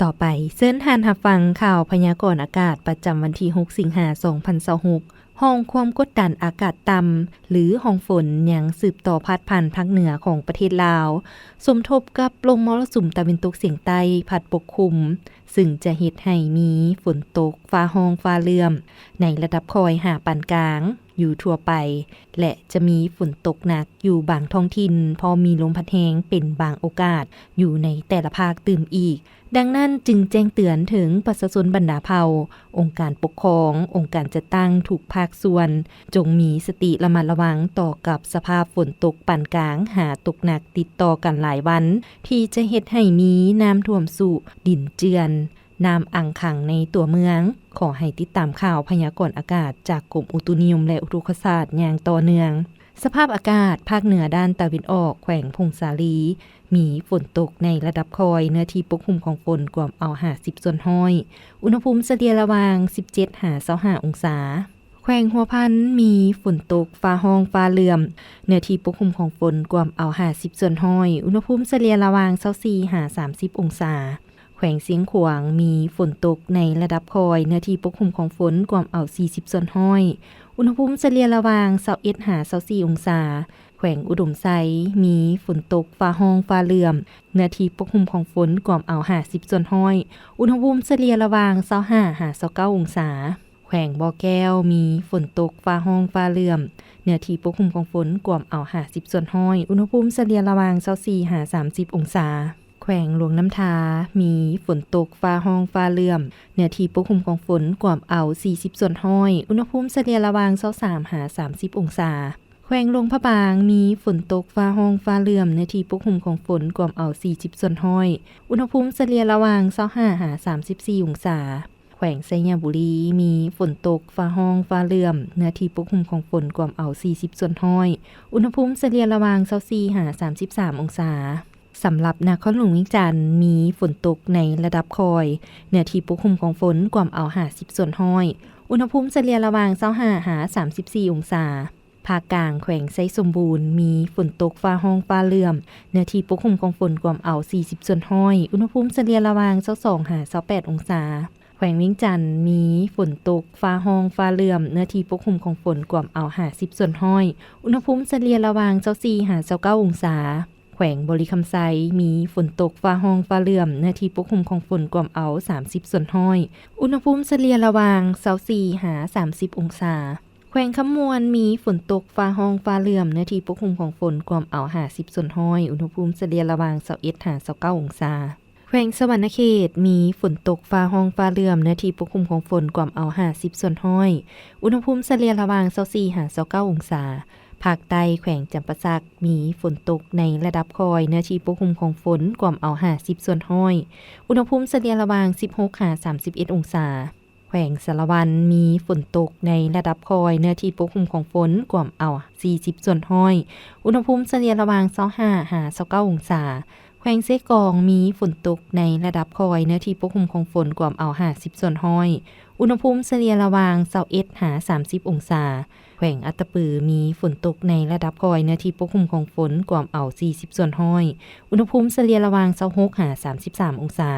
ຕໍ່ໄປ ເຊີນທ່ານຮັບຟັງຂ່າວພະຍາກອນອາກາດປະຈຳວັນທີຫົກ ສິງຫາ ສອງພັນຊາວຫົກ. ຮ່ອງຄວາມກົດດັນອາກາດຕ່ຳ ຫຼື ຮ່ອງຝົນ ຍັງສືບຕໍ່ພາດຜ່ານພາກເໜືອຂອງປະເທດລາວ, ສົມທົບກັບລົມມໍລະສຸມຕາເວັນຕົກສຽງໃຕ້ພັດປົກຄຸມ, ຊຶ່ງຈະເຮັດໃຫ້ມີຝົນຕົກຟ້າຮ້ອງຟ້າເຫຼື້ອມໃນລະດັບຄ່ອຍຫາປານກາງຢູ່ທົ່ວໄປ ແລະ ຈະມີຝົນຕົກໜັກຢູ່ບາງທ້ອງຖິ່ນ, ພ້ອມມີລົມພັດແຮງເປັນບາງໂອກາດຢູ່ໃນແຕ່ລະພາກຕື່ມອີກ. ດັ່ງນັ້ນຈຶ່ງແຈ້ງເຕືອນເຖິງປະຊາຊົນບັນດາເຜົ່າ, ອົງການປົກຄອງ, ອົງການຈັດຕັ້ງທຸກພາກສ່ວນ, ຈົ່ງມີສະຕິລະມັດລະວັງຕໍ່ກັບສະພາບຝົນຕົກປານກາງຫາຕົກໜັກຕິດຕໍ່ກັນຫຼາຍວັນ, ທີ່ຈະເຮັດໃຫ້ມີນ້ຳຖ້ວມຊຸ, ດິນເຈື່ອນ, ນ້ຳອັ່ງຂັງໃນຕົວເມືອງ. ຂໍໃຫ້ຕິດຕາມຂ່າວພະຍາກອນອາກາດຈາກກົມອຸຕຸນິຍົມ ແລະ ອຸທົກກະສາດຢ່າງຕໍ່ເນື່ອງ. ສະພາບອາກາດ ພາກເໜືອດ້ານຕາເວັນອອກ ແຂວງຜົ້ງສາລີ ມີຝົນຕົກໃນລະດັບຄ່ອຍ, ເນື້ອທີ່ປົກຄຸມຂອງຝົນກວມເອົາຫ້າສິບສ່ວນຮ້ອຍ, ອຸນຫະພູມສະເລ່ຍລະຫວ່າງສິບເຈັດຫາຊາວຫ້າອົງສາ. ແຂວງຫົວພັນ ມີຝົນຕົກຟ້າຮ້ອງຟ້າເຫຼື້ອມ, ເນື້ອທີ່ປົກຄຸມຂອງຝົນກວມເອົາຫ້າສິບສ່ວນຮ້ອຍ, ອຸນຫະພູມສະເລ່ຍລະຫວ່າງຊາວສີ່ຫາສາມສິບອົງສາ. ແຂວງຊຽງຂວາງ ມີຝົນຕົກໃນລະດັບຄ່ອຍ, ເນື້ອທີ່ປົກຄຸມຂອງຝົນກວມເອົາສີ່ສິບສ່ວນຮ້ອຍ, ອຸນຫະພູມສະເລ່ຍລະຫວ່າງຊາວເອັດຫາຊາວສີ່ອົງສາ. ແຂວງອຸດົມໄຊ ມີຝົນຕົກຟ້າຮ້ອງຟ້າເຫຼື້ອມ, ເນື້ອທີ່ປົກຄຸມຂອງຝົນກວມເອົາຫ້າສິບສ່ວນຮ້ອຍ, ອຸນຫະພູມສະເລ່ຍລະຫວ່າງຊາວຫ້າຫາຊາວເກົ້າອົງສາ. ແຂວງບໍ່ແກ້ວ ມີຝົນຕົກຟ້າຮ້ອງຟ້າເຫຼື້ອມ, ເນື້ອທີ່ປົກຄຸມຂອງຝົນກວມເອົາຫ້າສິບສ່ວນຮ້ອຍ, ອຸນຫະພູມສະເລ່ຍລະຫວ່າງຊາວສີ່ຫາສາມສິບອົງສາ. ແຂວງຫຼວງນ້ຳທາ ມີຝົນຕົກຟ້າຮ້ອງຟ້າເຫຼື້ອມ, ເນື້ອທີ່ປົກຄຸມຂອງຝົນກວມເອົາສີ່ສິບສ່ວນຮ້ອຍ, ອຸນຫະພູມສະເລ່ຍລະຫວ່າງຊາວສາມຫາສາມສິບອົງສາ. ແຂວງຫຼວງພະບາງ ມີຝົນຕົກຟ້າຮ້ອງຟ້າເຫຼື້ອມ, ເນື້ອທີ່ປົກຄຸມຂອງຝົນກວມເອົາສີ່ສິບສ່ວນຮ້ອຍ, ອຸນຫະພູມສະເລ່ຍລະຫວ່າງຊາວຫ້າຫາສາມສິບສີ່ອົງສາ. ແຂວງໄຊຍະບູລີ ມີຝົນຕົກຟ້າຮ້ອງຟ້າເຫຼື້ອມ, ເນື້ອທີ່ປົກຄຸມຂອງຝົນກວມເອົາສີ່ສິບສ່ວນຮ້ອຍ, ອຸນຫະພູມສະເລ່ຍລະຫວ່າງຊາວສີ່ຫາສາມສິບສາມອົງສາ. ສຳລັບນະຄອນຫຼວງວຽງຈັນ ມີຝົນຕົກໃນລະດັບຄ່ອຍ, ເນື້ອທີ່ປົກຄຸມຂອງຝົນກວມເອົາຫ້າສິບສ່ວນຮ້ອຍ, ອຸນຫະພູມສະເລ່ຍລະຫວ່າງຊາວຫ້າຫາສາມສິບສີ່ອົງສາ. ພາກກາງ ແຂວງໄຊສົມບູນ ມີຝົນຕົກຟ້າຮ້ອງຟ້າເຫຼື້ອມ, ເນື້ອທີ່ປົກຄຸມຂອງຝົນກວມເອົາສີ່ສິບສ່ວນຮ້ອຍ, ອຸນຫະພູມສະເລ່ຍລະຫວ່າງຊາວສອງຫາຊາວແປດອົງສາ. ແຂວງວຽງຈັນ ມີຝົນຕົກຟ້າຮ້ອງຟ້າເຫຼື້ອມ, ເນື້ອທີ່ປົກຄຸມຂອງຝົນກວມເອົາຫ້າສິບສ່ວນຮ້ອຍ, ອຸນຫະພູມສະເລ່ຍລະຫວ່າງຊາວສີ່ຫາຊາວເກົ້າອົງສາ. ແຂວງບໍລິຄຳໄຊ ມີຝົນຕົກຟ້າຮ້ອງຟ້າເຫຼື້ອມ, ເນື້ອທີ່ປົກຄຸມຂອງຝົນກວມເອົາສາມສິບສ່ວນຮ້ອຍ, ອຸນຫະພູມສະເລ່ຍລະຫວ່າງຊາວສີ່ຫາສາມສິບອົງສາ. ແຂວງຄຳມ່ວນ ມີຝົນຕົກຟ້າຮ້ອງຟ້າເຫຼື້ອມ, ເນື້ອທີ່ປົກຄຸມຂອງຝົນກວມເອົາຫ້າສິບສ່ວນຮ້ອຍ, ອຸນຫະພູມສະເລ່ຍລະຫວ່າງຊາວເອັດຫາຊາວເກົ້າອົງສາ. ແຂວງສະຫວັນນະເຂດ ມີຝົນຕົກຟ້າຮ້ອງຟ້າເຫຼື້ອມ, ເນື້ອທີ່ປົກຄຸມຂອງຝົນກວມເອົາຫ້າສິບສ່ວນຮ້ອຍ, ອຸນຫະພູມສະເລ່ຍລະຫວ່າງຊາວສີ່ຫາຊາວເກົ້າອົງສາ. ພາກໃຕ້ ແຂວງຈຳປາສັກ ມີຝົນຕົກໃນລະດັບຄ່ອຍ, ເນື້ອທີ່ປົກຄຸມຂອງຝົນກວມເອົາຫ້າສິບສ່ວນຮ້ອຍ, ອຸນຫະພູມສະເລ່ຍລະຫວ່າງສິບຫົກຫາສາມສິບເອັດອົງສາ. ແຂວງສາລະວັນ ມີຝົນຕົກໃນລະດັບຄ່ອຍ, ເນື້ອທີ່ປົກຄຸມຂອງຝົນກວມເອົາສີ່ສິບສ່ວນຮ້ອຍ, ອຸນຫະພູມສະເລ່ຍລະຫວ່າງຊາວຫ້າຫາຊາວເກົ້າອົງສາ. ແຂວງເຊກອງ ມີຝົນຕົກໃນລະດັບຄ່ອຍ, ເນື້ອທີ່ປົກຄຸມຂອງຝົນກວມເອົາຫ້າສິບສ່ວນຮ້ອຍ, ອຸນຫະພູມສະເລ່ຍລະຫວ່າງຊາວເອັດຫາສາມສິບອົງສາ. ແຂວງອັດຕະປື ມີຝົນຕົກໃນລະດັບຄ່ອຍ, ເນື້ອທີ່ປົກຄຸມຂອງຝົນກວມເອົາສີ່ສິບສ່ວນຮ້ອຍ, ອຸນຫະພູມສະເລ່ຍລະຫວ່າງຊາວຫົກຫາສາມສິບສາມອົງສາ.